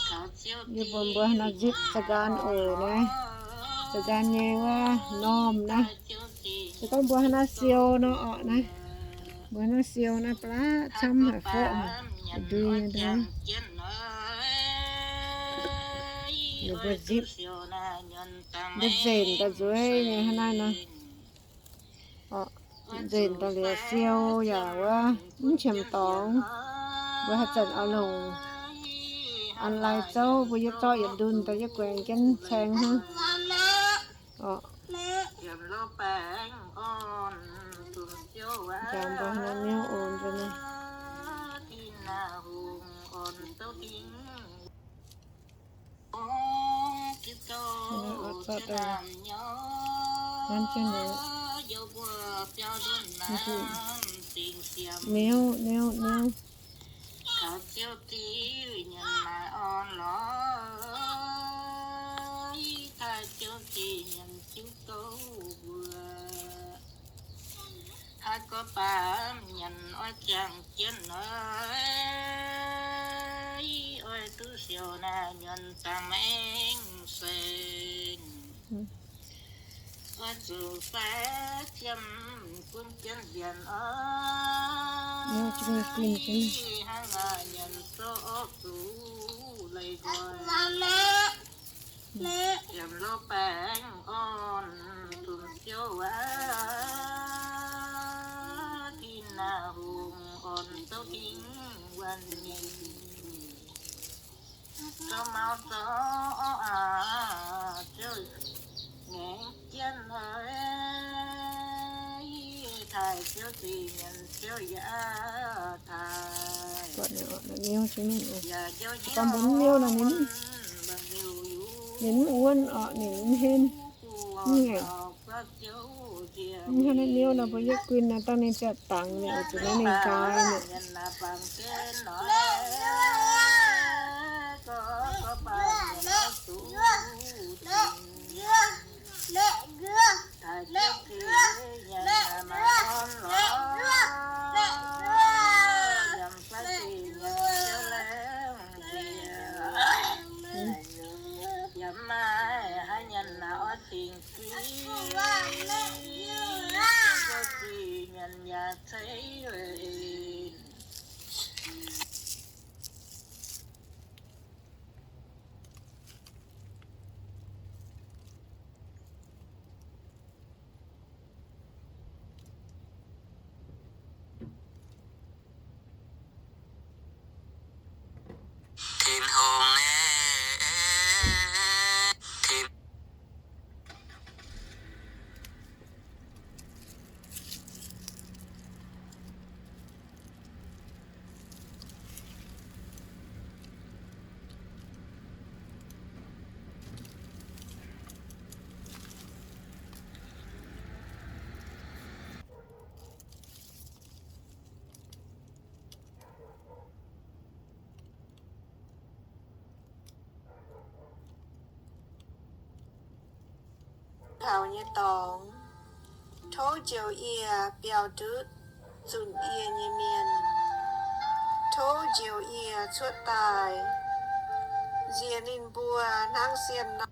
Yie mbuo mbuo hnangv naaiv nzipc za'nqaang oc naaiv, za'nqaang nyei wuov normh naaiv. Se gorngv mbuo hnangv naaiv siou nor orqc naaiv, mbuo hnangv naaiv siou naaiv ba'laqv camv haic forv haic, ndui nyei ndau. Ninh mbuo nzipc, mbuo nzenc daaih nzueic nyei hnangv naaiv nor. Orqc, nzenc daaih liuz siou yaac wuov mv qiemx dorngx. Mbuo haaix zanc oix longc online zouv mbuo yie zorqv yietc ndunh daaih yie guaengx jienv caeng hnangv. Orqc, jangx mbuo hnangv niuv oc nzunc naaiv. Niuv, niuv, niuv. Haaix gorngv baamh nyanc oix jangx jienv oix, oix duqv siou naaiv nyanc dangh maengx saeng. Oix zuqc fai jiem gunv jienv nzienx oc. Hnangv nyanc zoux orqv zuqc leih nqoi. Yiem lov baengh orn dungz ziouv aqv, Tin Hungh orn zouv dingc wuonh nyei. Zouv mauv zouv aqv, ziouv ngaengc jienv haic, taaih ziouv zingh nyanc ziouv yaac taaih. Yaac ninh mv wuonv orqc, ninh mv henv, mv ngaengc. Mv hnangv naaiv niouv nor, mbuo yietv guin nor, dangh ninh ziouc dangx ninh oix zuqc naaiv ninh nqaai mi'aqv. Yaac maiv maaih haaix nyanc naaic oix dingc zingh, zingh nyanc yaac ceix weic. Tin Hungh aeqv, Tin Taux nyei dorngx. Tov njoux yie biaux ndutv zunc yie nyei mienh. Tov njoux yie cuotv daaih nziex ninh mbuo hnangv sienh nor.